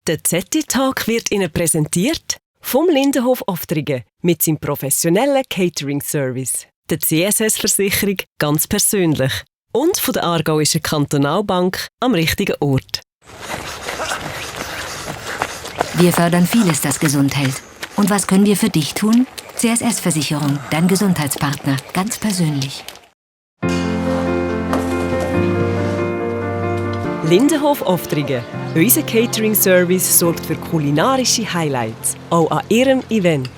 Der ZT-Talk wird Ihnen präsentiert vom Lindenhof Oftringen mit seinem professionellen Catering-Service, der CSS-Versicherung ganz persönlich und von der Aargauischen Kantonalbank am richtigen Ort. Wir fördern vieles, das gesund hält. Und was können wir für dich tun? CSS-Versicherung, dein Gesundheitspartner, ganz persönlich. Lindenhof Oftringen. Unser Catering-Service sorgt für kulinarische Highlights, auch an Ihrem Event.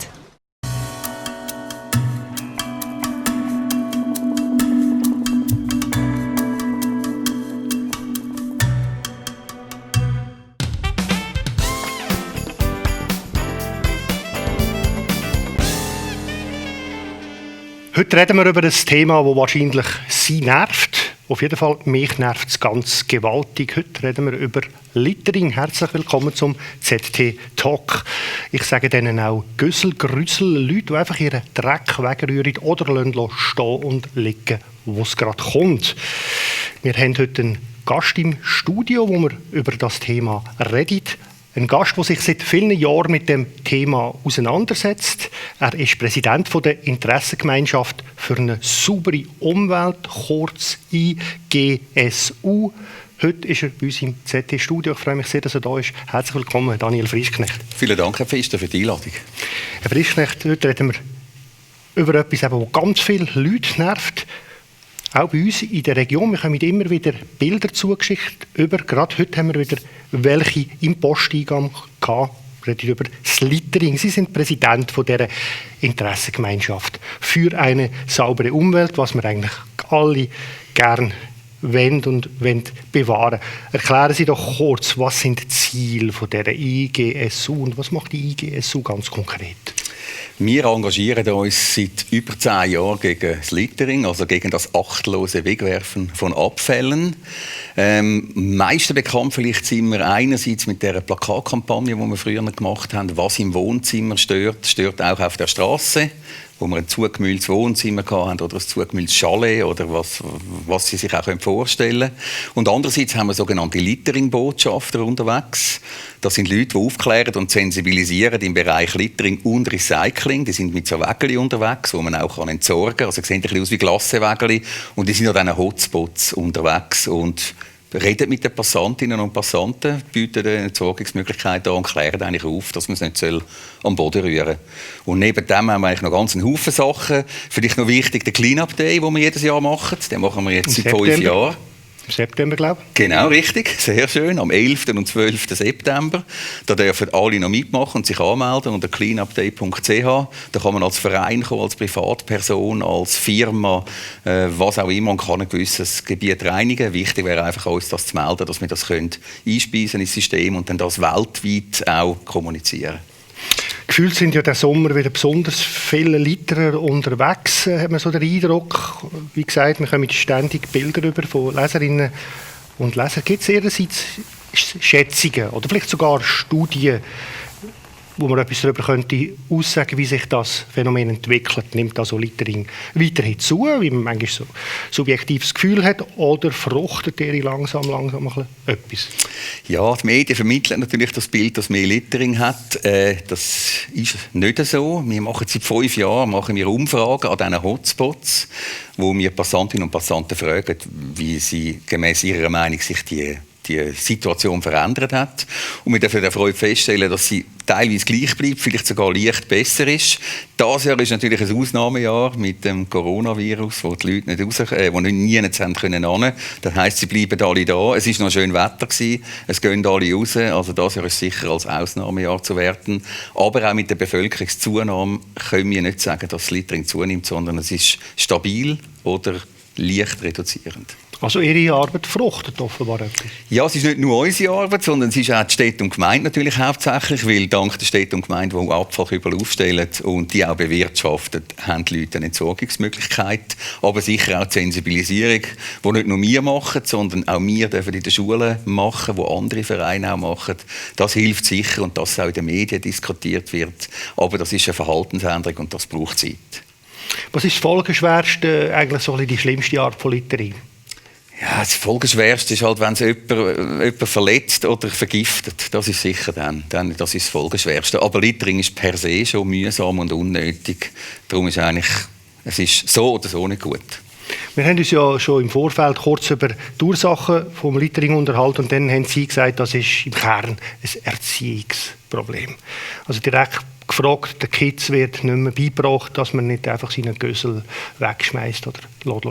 Heute reden wir über ein Thema, das wahrscheinlich Sie nervt. Auf jeden Fall, mich nervt es ganz gewaltig. Heute reden wir über Littering. Herzlich willkommen zum ZT-Talk. Ich sage denen auch Güssel, Grüssel, Leute, die einfach ihren Dreck wegrühren oder stehen und liegen, wo es gerade kommt. Wir haben heute einen Gast im Studio, wo wir über das Thema reden. Ein Gast, der sich seit vielen Jahren mit dem Thema auseinandersetzt. Er ist Präsident der Interessengemeinschaft für eine saubere Umwelt, kurz IGSU. Heute ist er bei uns im ZT-Studio. Ich freue mich sehr, dass er da ist. Herzlich willkommen, Daniel Frischknecht. Vielen Dank, Herr Pfister, für die Einladung. Herr Frischknecht, heute reden wir über etwas, das ganz viele Leute nervt. Auch bei uns in der Region, wir haben immer wieder Bilder zugeschickt. Gerade heute haben wir wieder welche im Posteingang gehabt. Wir reden über das Littering. Sie sind Präsident von dieser Interessengemeinschaft für eine saubere Umwelt, was wir eigentlich alle gerne wollen und bewahren. Erklären Sie doch kurz, was sind die Ziele von dieser IGSU und was macht die IGSU ganz konkret? Wir engagieren uns seit über 10 Jahren gegen das Littering, also gegen das achtlose Wegwerfen von Abfällen. Am meisten bekannt vielleicht sind wir einerseits mit der Plakatkampagne, die wir früher gemacht haben, was im Wohnzimmer stört auch auf der Straße, wo wir ein zugemülltes Wohnzimmer hatten oder ein zugemülltes Chalet oder was Sie sich auch vorstellen können. Und andererseits haben wir sogenannte Littering-Botschafter unterwegs. Das sind Leute, die aufklären und sensibilisieren im Bereich Littering und Recycling. Die sind mit so Wägeli unterwegs, die man auch entsorgen kann. Also sie sehen ein bisschen aus wie Glassenwägeli. Und die sind an diesen Hotspots unterwegs und reden mit den Passantinnen und Passanten, bieten eine Entsorgungsmöglichkeit an und klären eigentlich auf, dass man es nicht am Boden rühren soll. Und neben dem haben wir eigentlich noch ganz einen Haufen Sachen. Vielleicht noch wichtig, den Clean-Up Day, den wir jedes Jahr machen. Den machen wir jetzt seit 5 Jahren. Im September, glaube ich. Genau, richtig. Sehr schön. Am 11. und 12. September. Da dürfen alle noch mitmachen und sich anmelden unter cleanupday.ch. Da kann man als Verein kommen, als Privatperson, als Firma, was auch immer, und kann ein gewisses Gebiet reinigen. Wichtig wäre einfach, uns das zu melden, dass wir das einspeisen ins System und dann das weltweit auch kommunizieren. Gefühlt sind ja der Sommer wieder besonders viele Literer unterwegs, hat man so den Eindruck. Wie gesagt, wir kommen ständig Bilder über von Leserinnen und Lesern. Gibt es ihrerseits Schätzungen oder vielleicht sogar Studien, wo man etwas darüber könnte aussagen, wie sich das Phänomen entwickelt? Nimmt also Littering weiterhin zu, wie man manchmal so subjektives Gefühl hat, oder fruchtet ihr langsam etwas? Ja, die Medien vermitteln natürlich das Bild, dass mehr Littering hat. Das ist nicht so. Wir machen seit 5 Jahren Umfragen an diesen Hotspots, wo wir Passantinnen und Passanten fragen, wie sie gemäß ihrer Meinung sich die Situation verändert hat. Und wir dürfen Freude feststellen, dass sie teilweise gleich bleibt, vielleicht sogar leicht besser ist. Das Jahr ist natürlich ein Ausnahmejahr mit dem Coronavirus, wo die Leute nie können. Das heisst, sie bleiben alle da. Es war noch schön Wetter gewesen. Es gehen alle raus. Also das Jahr ist sicher als Ausnahmejahr zu werten. Aber auch mit der Bevölkerungszunahme können wir nicht sagen, dass das Littering zunimmt, sondern es ist stabil oder leicht reduzierend. Also Ihre Arbeit fruchtet offenbar etwas? Ja, es ist nicht nur unsere Arbeit, sondern es ist auch die Städte und Gemeinde natürlich hauptsächlich, weil dank der Städte und Gemeinde, die Abfallkübel aufstellen und die auch bewirtschaften, haben die Leute eine Entsorgungsmöglichkeit. Aber sicher auch die Sensibilisierung, die nicht nur wir machen, sondern auch wir dürfen in den Schulen machen, wo andere Vereine auch machen. Das hilft sicher und dass auch in den Medien diskutiert wird. Aber das ist eine Verhaltensänderung und das braucht Zeit. Was ist das folgenschwerste, eigentlich so die schlimmste Art von Littering? Ja, das Folgeschwerste ist halt, wenn es jemand verletzt oder vergiftet. Das ist sicher dann das ist das Folgeschwerste. Aber Littering ist per se schon mühsam und unnötig. Darum ist es ist so oder so nicht gut. Wir haben uns ja schon im Vorfeld kurz über die Ursachen des Littering unterhalten und dann haben Sie gesagt, das ist im Kern ein Erziehungsproblem. Also direkt gefragt, den Kids wird nicht mehr beigebracht, dass man nicht einfach seinen Gössel wegschmeißt oder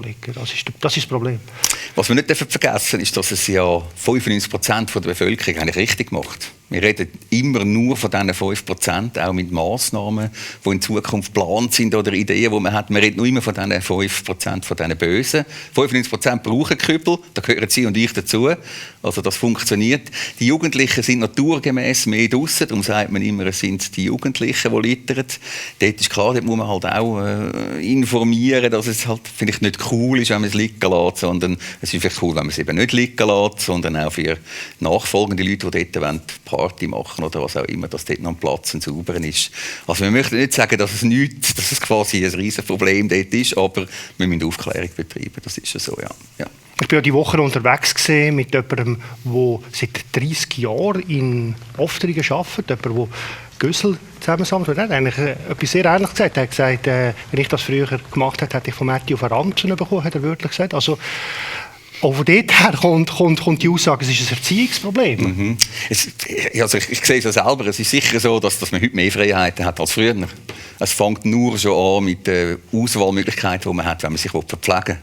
liegen. Das ist das Problem. Was wir nicht vergessen ist, dass es ja 95% der Bevölkerung eigentlich richtig macht. Wir reden immer nur von diesen 5%, auch mit Massnahmen, die in Zukunft geplant sind oder Ideen, die man hat. Wir reden nur immer von diesen 5%, von diesen Bösen. 95% brauchen Kübel, da gehören Sie und ich dazu. Also das funktioniert. Die Jugendlichen sind naturgemäß mehr draussen, darum sagt man immer, es sind die Jugendlichen, die littern. Dort ist klar, dort muss man halt auch informieren, dass es halt vielleicht nicht cool ist, wenn man es liegen lässt, sondern es ist vielleicht cool, wenn man es eben nicht liegen lässt, sondern auch für nachfolgende Leute, die dort Party machen oder was auch immer, dass dort noch ein Platz und sauber ist. Also wir möchten nicht sagen, dass es quasi ein riesiges Problem dort ist, aber wir müssen Aufklärung betreiben, das ist ja so, ja. Ich war ja die Woche unterwegs mit jemandem, der seit 30 Jahren in Ofterigen arbeitet, jemand, der Gössel zusammensammelt. Er hat eigentlich etwas sehr Ähnliches gesagt. Er hat gesagt, wenn ich das früher gemacht hätte, hätte ich von Matti auf einen Ranzen bekommen, hat er wirklich gesagt. Also, auch von dort her kommt die Aussage, es ist ein Erziehungsproblem. Mhm. Ich sehe es ja selber. Es ist sicher so, dass man heute mehr Freiheiten hat als früher. Es fängt nur schon an mit den Auswahlmöglichkeiten, die man hat, wenn man sich verpflegen will.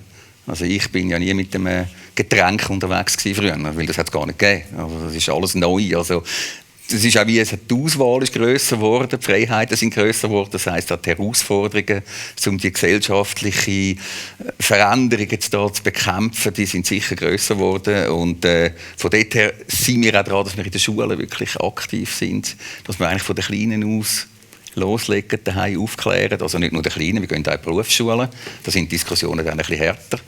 Also ich bin ja nie mit einem Getränk unterwegs früher, weil das hat es gar nicht gegeben. Also das ist alles neu. Also das ist auch wie die Auswahl ist grösser geworden, die Freiheiten sind grösser geworden. Das heisst, auch die Herausforderungen, um die gesellschaftliche Veränderungen zu bekämpfen, die sind sicher grösser geworden. Und von dort her sind wir auch dran, dass wir in den Schulen wirklich aktiv sind, dass wir eigentlich von den Kleinen aus loslegen, daheim aufklären. Also nicht nur die Kleinen, wir gehen auch in die Berufsschulen. Da sind die Diskussionen dann ein bisschen härter,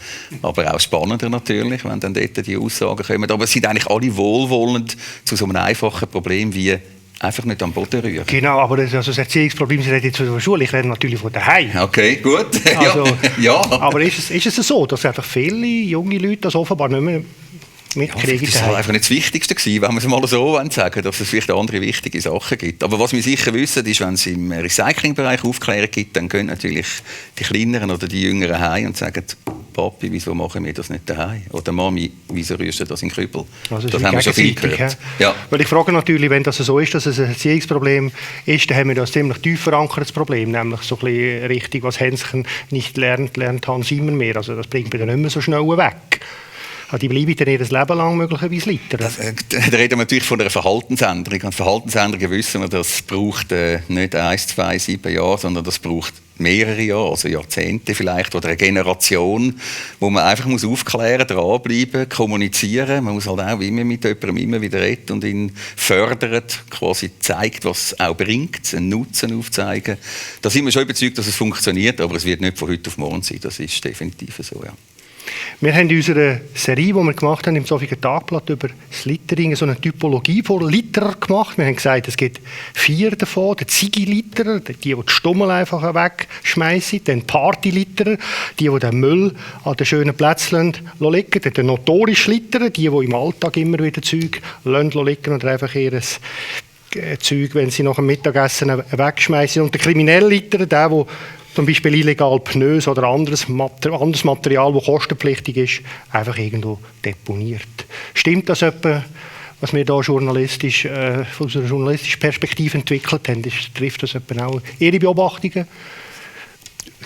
aber auch spannender natürlich, wenn dann dort die Aussagen kommen. Aber es sind eigentlich alle wohlwollend zu so einem einfachen Problem wie einfach nicht am Boden rühren. Genau, aber das Erziehungsproblem, Sie reden jetzt von der Schule, ich rede natürlich von daheim. Okay, gut. Also, ja. Aber ist es so, dass einfach viele junge Leute das offenbar nicht mehr mitkriegen? Das war einfach nicht das Wichtigste gewesen, wenn wir es mal so sagen, dass es vielleicht andere wichtige Sachen gibt. Aber was wir sicher wissen, ist, wenn es im Recyclingbereich Aufklärung gibt, dann gehen natürlich die Kleineren oder die Jüngeren heim und sagen, Papi, wieso machen wir das nicht daheim? Oder Mami, wieso rührst du das in den Kübel? Also das haben wir schon viel gehört. Ja. Weil ich frage natürlich, wenn das so ist, dass es ein Erziehungsproblem ist, dann haben wir das ziemlich tief verankertes Problem, nämlich so ein bisschen richtig, was Hänschen nicht lernt Hans immer mehr. Also das bringt man dann nicht mehr so schnell weg. Die bleiben dann ihr Leben lang möglicherweise littern. Da reden wir natürlich von einer Verhaltensänderung. Und Verhaltensänderungen wissen wir, das braucht nicht 1, 2, 7 Jahre, sondern das braucht mehrere Jahre, also Jahrzehnte vielleicht, oder eine Generation, wo man einfach muss aufklären, dranbleiben, kommunizieren. Man muss halt auch immer mit jemandem immer wieder reden und ihn fördert, quasi zeigt, was es auch bringt, einen Nutzen aufzeigen. Da sind wir schon überzeugt, dass es funktioniert, aber es wird nicht von heute auf morgen sein. Das ist definitiv so, ja. Wir haben in unserer Serie, die wir gemacht haben, im Zofingen Tagblatt über das Littering, so eine Typologie von Litterer gemacht. Wir haben gesagt, es gibt 4 davon. Der Ziggy-Litterer, die Stummel einfach wegschmeißen. Dann Party-Litterer, die den Müll an den schönen Plätzen liegen. Dann der notorische Litterer, die im Alltag immer wieder Zeug liegen oder einfach ihr Zeug, wenn sie nach dem Mittagessen wegschmeißen. Und der kriminelle Litterer, der zum Beispiel illegal Pneus oder anderes Material, das kostenpflichtig ist, einfach irgendwo deponiert. Stimmt das etwa, was wir hier journalistisch, von unserer journalistischen Perspektive entwickelt haben? Trifft das etwa auch Ihre Beobachtungen?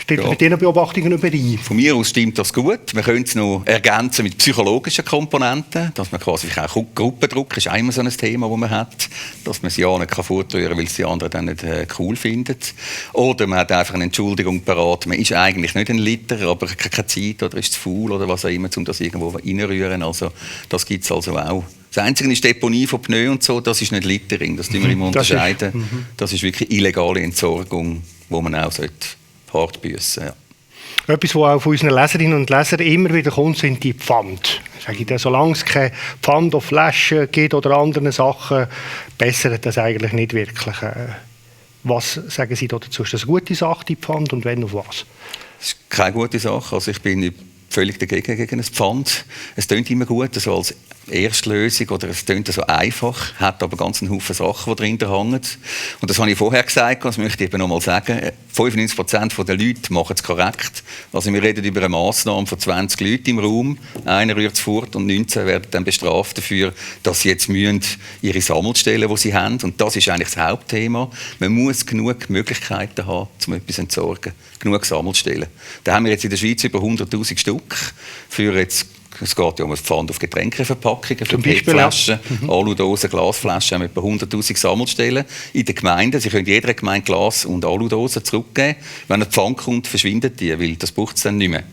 Stimmt mit Ihren Beobachtungen überein? Von mir aus stimmt das gut. Wir können es noch ergänzen mit psychologischen Komponenten, dass man quasi auch Gruppendruck ist immer so ein Thema, das man hat, dass man es ja nicht vortragen kann, weil es die anderen dann nicht cool finden. Oder man hat einfach eine Entschuldigung parat, man ist eigentlich nicht ein Liter, aber keine Zeit oder ist zu faul oder was auch immer, um das irgendwo reinrühren. Also das gibt es also auch. Das Einzige ist Deponie von Pneu und so, das ist nicht Littering, das müssen wir immer unterscheiden. Das ist wirklich illegale Entsorgung, wo man auch hart büssen, ja. Etwas, was auch von unseren Leserinnen und Lesern immer wieder kommt, sind die Pfand. Solange es keine Pfand auf Flaschen gibt oder anderen Sachen, bessert das eigentlich nicht wirklich. Was sagen Sie dazu? Ist das eine gute Sache, die Pfand, und wenn auf was? Das ist keine gute Sache. Also ich bin völlig dagegen, gegen ein Pfand. Es klingt immer gut, so als Erstlösung, oder es klingt so einfach, hat aber ganz einen Haufen Sachen, die dahinter hängen. Und das habe ich vorher gesagt, das möchte ich eben noch mal sagen. 95% der Leute machen es korrekt. Also wir reden über eine Massnahme von 20 Leuten im Raum, einer rührt es fort und 19 werden dann bestraft dafür, dass sie jetzt ihre Sammelstellen, die sie haben, und das ist eigentlich das Hauptthema. Man muss genug Möglichkeiten haben, um etwas zu entsorgen. Genug Sammelstellen. Da haben wir jetzt in der Schweiz über 100'000 Stück für jetzt. Es geht ja um ein Pfand auf Getränkeverpackungen, für PET-Flaschen, Aludosen, Glasflaschen. Wir haben etwa 100'000 Sammelstellen in den Gemeinden. Sie können jeder Gemeinde Glas- und Aludosen zurückgeben. Wenn ein Pfand kommt, verschwindet die, weil das braucht es dann nicht mehr.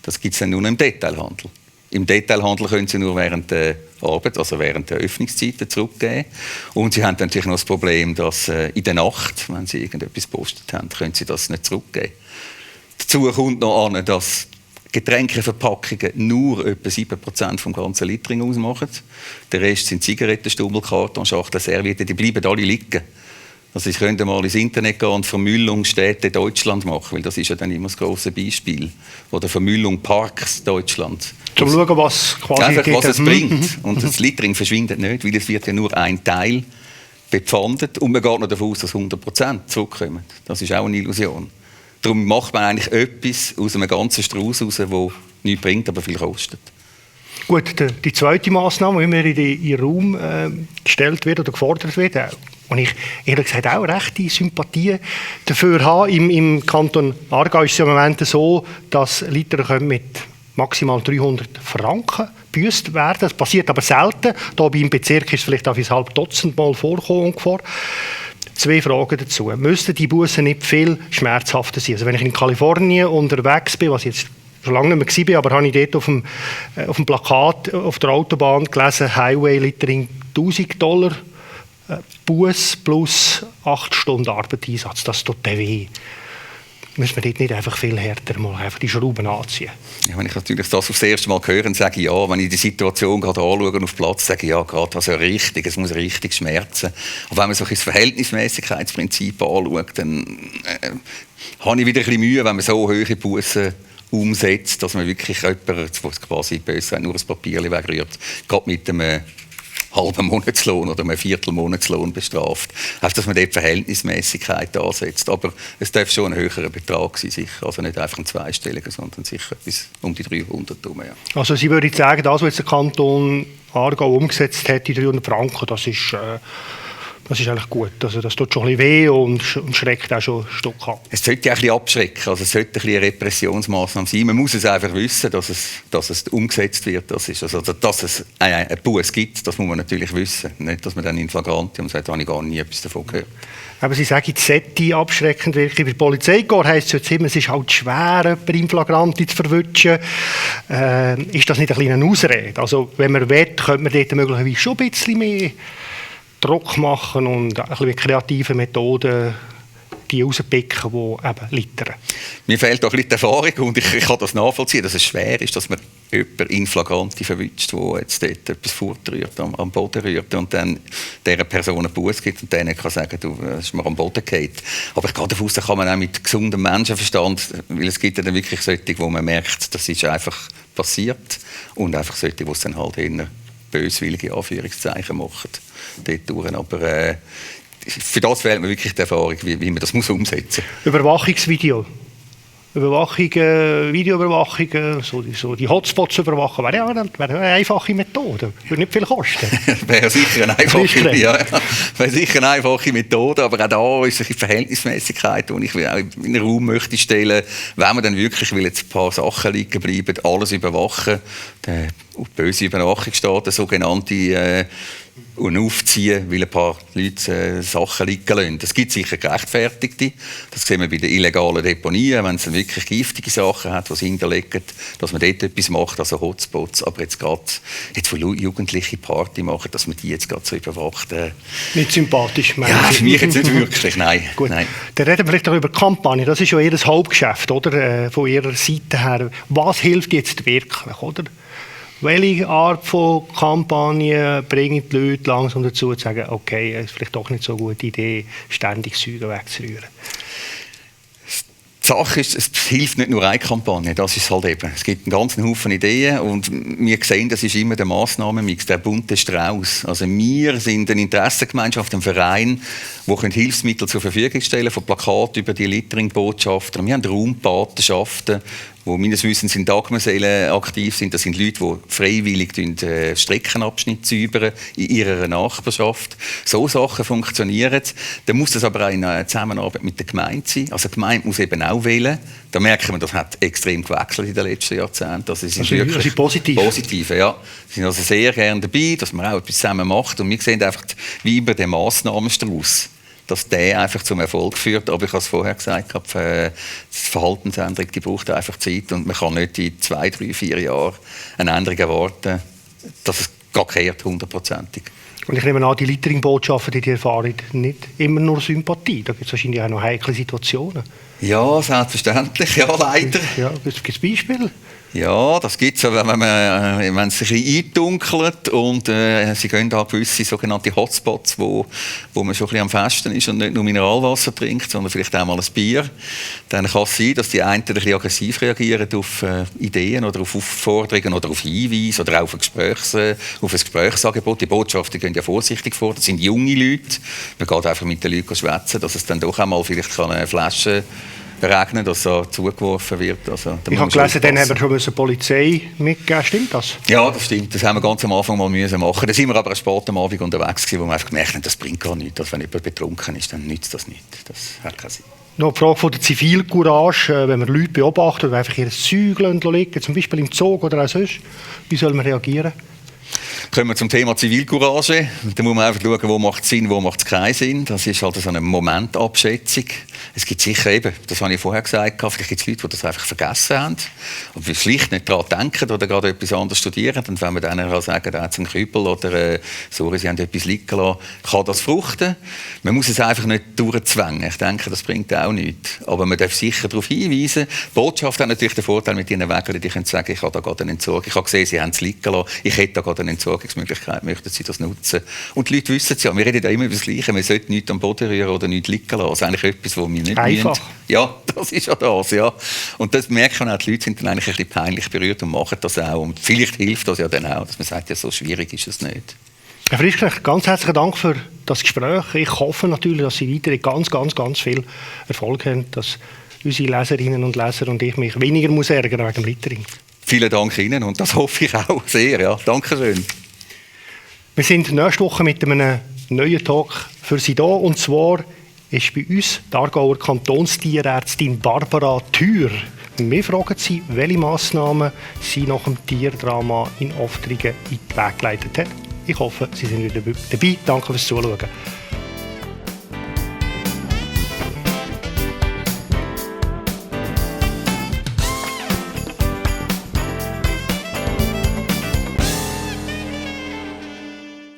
Das gibt es dann nur noch im Detailhandel. Im Detailhandel können Sie nur während der Arbeit, also während der Öffnungszeiten zurückgeben. Und Sie haben dann natürlich noch das Problem, dass in der Nacht, wenn Sie irgendetwas gepostet haben, können Sie das nicht zurückgeben. Dazu kommt noch an, dass Getränkeverpackungen nur etwa 7% vom ganzen Litring ausmachen. Der Rest sind Zigarettenstummel, Kartonschachteln, Servietten, die bleiben alle liegen. Also ich könnte mal ins Internet gehen und Vermüllung Städte Deutschland machen, weil das ist ja dann immer das grosse Beispiel. Oder Vermüllung Parks Deutschland. Zum schauen, was quasi einfach, was es bringt. Und das Litring verschwindet nicht, weil es wird ja nur ein Teil bepfandet und man geht noch davon aus, dass 100% zurückkommen. Das ist auch eine Illusion. Darum macht man eigentlich etwas aus einem ganzen Strauß raus, der nichts bringt, aber viel kostet. Gut, die zweite Massnahme, die immer in den Raum gestellt wird oder gefordert wird, und ich ehrlich gesagt auch rechte Sympathie dafür habe. Im Kanton Aargau ist es im Moment so, dass Liter mit maximal 300 Franken gebüßt werden. Das passiert aber selten. Hier im Bezirk ist es vielleicht auch ein halb Dutzend Mal vorgekommen ungefähr. 2 Fragen dazu. Müssten die Bussen nicht viel schmerzhafter sein? Also wenn ich in Kalifornien unterwegs bin, was ich jetzt schon lange nicht mehr war, aber habe ich dort auf dem Plakat auf der Autobahn gelesen, Highway Littering $1.000 Buß plus 8 Stunden Arbeitseinsatz. Das tut weh. Müssen wir dort nicht einfach viel härter mal einfach die Schrauben anziehen? Ja, wenn ich natürlich das aufs erste Mal höre und sage ja, wenn ich die Situation gerade anschaue auf Platz, sage ich ja, gerade das ja richtig, es muss richtig schmerzen. Und wenn man so das Verhältnismäßigkeitsprinzip anschaut, dann habe ich wieder ein bisschen Mühe, wenn man so hohe Bussen umsetzt, dass man wirklich jemanden, der quasi böse nur ein Papier wegrührt, gerade mit einem halben Monatslohn oder einem Viertelmonatslohn bestraft. Einfach, dass man dort Verhältnismäßigkeit ansetzt. Aber es darf schon ein höherer Betrag sein, sicher. Also nicht einfach ein zweistelliger, sondern sicher etwas um die 300 herum. Ja. Also Sie würden sagen, das, was der Kanton Aargau umgesetzt hat, die 300 Franken, das ist eigentlich gut. Also das tut schon ein bisschen weh und schreckt auch schon ein Stück ab. Es sollte ja ein bisschen abschrecken. Also es sollte ein bisschen eine Repressionsmaßnahme sein. Man muss es einfach wissen, dass es umgesetzt wird. Dass es einen Buß gibt, das muss man natürlich wissen. Nicht, dass man dann in Flagranti und sagt, da habe ich gar nie etwas davon gehört. Aber Sie sagen, es sollte abschreckend wirken. Bei der Polizeikorps heisst es jetzt immer, es ist halt schwer, jemanden in Flagranti zu verwischen. Ist das nicht ein kleiner Ausrede? Also wenn man will, könnte man dort möglicherweise schon ein bisschen mehr Druck machen und ein bisschen mit kreativen Methoden die rauspicken, die eben littern. Mir fehlt auch ein bisschen die Erfahrung und ich kann das nachvollziehen, dass es schwer ist, dass man jemanden in Flagranti verwünscht, der jetzt dort etwas fortrührt, am Boden rührt und dann dieser Person einen Buß gibt und denen kann sagen, du, das ist mir am Boden gefallen. Aber ich gehe davon aus, da kann man auch mit gesundem Menschenverstand, weil es gibt ja dann wirklich solche, wo man merkt, das ist einfach passiert und einfach solche, die es dann halt eher böswillige Anführungszeichen machen. Dort. Aber für das fehlt mir wirklich die Erfahrung, wie man das muss umsetzen muss. Überwachungsvideo. Videoüberwachung, so die Hotspots überwachen, wäre eine einfache Methode. Würde nicht viel kosten. Wäre sicher eine einfache Methode, aber auch da ist die Verhältnismäßigkeit, die ich auch in den Raum möchte stellen, wenn man dann wirklich, weil jetzt ein paar Sachen liegen bleiben, alles überwachen. Die böse Überwachung steht, der sogenannte und aufziehen, weil ein paar Leute Sachen liegen lassen. Es gibt sicher Gerechtfertigte. Das sehen wir bei den illegalen Deponien, wenn es dann wirklich giftige Sachen hat, die sie hinterlegen, dass man dort etwas macht, also Hotspots. Aber jetzt wo Jugendliche Party machen, dass man die jetzt gerade so überwacht. Nicht sympathisch, meine ja, für mich jetzt nicht wirklich, nein. Gut. Nein. Dann reden wir vielleicht auch über die Kampagne. Das ist ja ihr Hauptgeschäft, oder? Von ihrer Seite her. Was hilft jetzt wirklich, oder? Welche Art von Kampagne bringen die Leute langsam dazu, zu sagen, okay, es ist vielleicht doch nicht so eine gute Idee, ständig Säugen wegzurühren? Die Sache ist, es hilft nicht nur eine Kampagne, das ist halt eben. Es gibt einen ganzen Haufen Ideen und wir sehen, das ist immer der Massnahmenmix, der bunte Strauß. Also wir sind eine Interessengemeinschaft, ein Verein, der Hilfsmittel zur Verfügung stellen von Plakaten über die Littering-Botschaften. Wir haben Raumpatenschaften, die meines Wissens in Dagmersälen aktiv sind. Das sind Leute, die freiwillig Streckenabschnitte säubern in ihrer Nachbarschaft. So Sachen funktionieren. Dann muss das aber auch in Zusammenarbeit mit der Gemeinde sein. Also die Gemeinde muss eben auch wählen. Da merken wir, das hat extrem gewechselt in den letzten Jahrzehnten. Das ist wirklich positiv. Ja. Sie sind also sehr gerne dabei, dass man auch etwas zusammen macht. Und wir sehen einfach, wie über den Massnahmenstrauß, dass der einfach zum Erfolg führt. Aber ich habe es vorher gesagt, die Verhaltensänderung, die braucht einfach Zeit und man kann nicht in 2, 3, 4 Jahren eine Änderung erwarten, dass es gar kehrt, 100%ig. Und ich nehme an, die Littering-Botschaften, die erfahren nicht immer nur Sympathie. Da gibt es wahrscheinlich auch noch heikle Situationen. Ja, selbstverständlich, ja, leider. Ja, gibt es Beispiele? Ja, das gibt es, wenn es sich eindunkelt und sie gehen da gewisse sogenannte Hotspots, wo man schon ein bisschen am Festen ist und nicht nur Mineralwasser trinkt, sondern vielleicht auch mal ein Bier. Dann kann es sein, dass die einen ein bisschen aggressiv reagieren auf Ideen oder auf Aufforderungen oder auf Hinweise oder auch auf ein Gesprächsangebot. Die Botschaften gehen ja vorsichtig vor, das sind junge Leute. Man geht einfach mit den Leuten schwätzen, dass es dann doch einmal vielleicht eine Flasche berechnen, dass so zugeworfen wird. Also, ich habe gelesen, dann haben wir schon die Polizei mitgegeben. Stimmt das? Ja, das stimmt. Das haben wir ganz am Anfang mal müssen machen. Da sind wir aber spät am Abend unterwegs gewesen, wo wir einfach gemerkt haben, das bringt gar nichts. Also, wenn jemand betrunken ist, dann nützt das nicht. Das hat keinen Sinn. Noch die Frage von der Zivilcourage, wenn man Leute beobachtet oder einfach ihr Zeug liegen, zum Beispiel im Zug oder auch sonst, wie soll man reagieren? Kommen wir zum Thema Zivilcourage. Da muss man einfach schauen, wo macht es Sinn, wo macht es keinen Sinn. Das ist halt so eine Momentabschätzung. Es gibt sicher eben, das habe ich vorher gesagt, vielleicht gibt es Leute, die das einfach vergessen haben und schlicht nicht daran denken oder gerade etwas anderes studieren. Und wenn man dann sagen, da hat es einen Kübel oder sorry, sie haben etwas liegen lassen, kann das fruchten. Man muss es einfach nicht durchzwängen. Ich denke, das bringt auch nichts. Aber man darf sicher darauf hinweisen. Die Botschaft hat natürlich den Vorteil mit ihren Wägeln, die können sagen, ich habe da gerade einen Entzug. Ich habe gesehen, sie haben es liegen lassen. Ich hätte da gerade eine Entsorgungsmöglichkeit, möchten sie das nutzen. Und die Leute wissen es ja, wir reden ja immer über das Gleiche, man sollte nichts am Boden rühren oder nichts liegen lassen. Das ist eigentlich etwas, was wir nicht einfach müssen. Ja, das ist ja das, ja. Und das merkt man auch, die Leute sind dann eigentlich ein bisschen peinlich berührt und machen das auch. Und vielleicht hilft das ja dann auch, dass man sagt, ja, so schwierig ist es nicht. Herr Frischknecht, ganz herzlichen Dank für das Gespräch. Ich hoffe natürlich, dass Sie weiter ganz viel Erfolg haben, dass unsere Leserinnen und Leser und ich mich weniger muss ärgern wegen dem Littering. Vielen Dank Ihnen und das hoffe ich auch sehr. Ja. Dankeschön. Wir sind nächste Woche mit einem neuen Talk für Sie da. Und zwar ist bei uns die Aargauer Kantonstierärztin Barbara Thür. Wir fragen Sie, welche Massnahmen sie nach dem Tierdrama in Oftringen in die Wege geleitet hat. Ich hoffe, Sie sind wieder dabei. Danke fürs Zuschauen.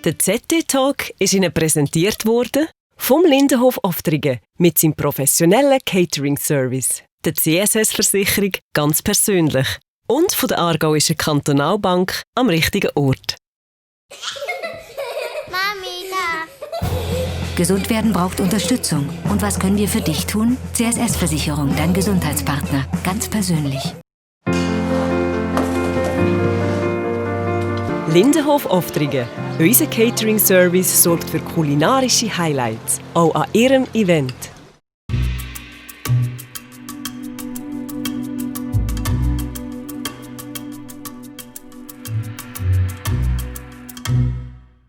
Der ZT-Talk ist Ihnen präsentiert worden vom Lindenhof Oftringen mit seinem professionellen Catering-Service, der CSS-Versicherung ganz persönlich und von der Aargauischen Kantonalbank am richtigen Ort. Mami, da. Gesund werden braucht Unterstützung. Und was können wir für dich tun? CSS-Versicherung, dein Gesundheitspartner. Ganz persönlich. Lindenhof Oftringen. Unser Catering-Service sorgt für kulinarische Highlights, auch an Ihrem Event.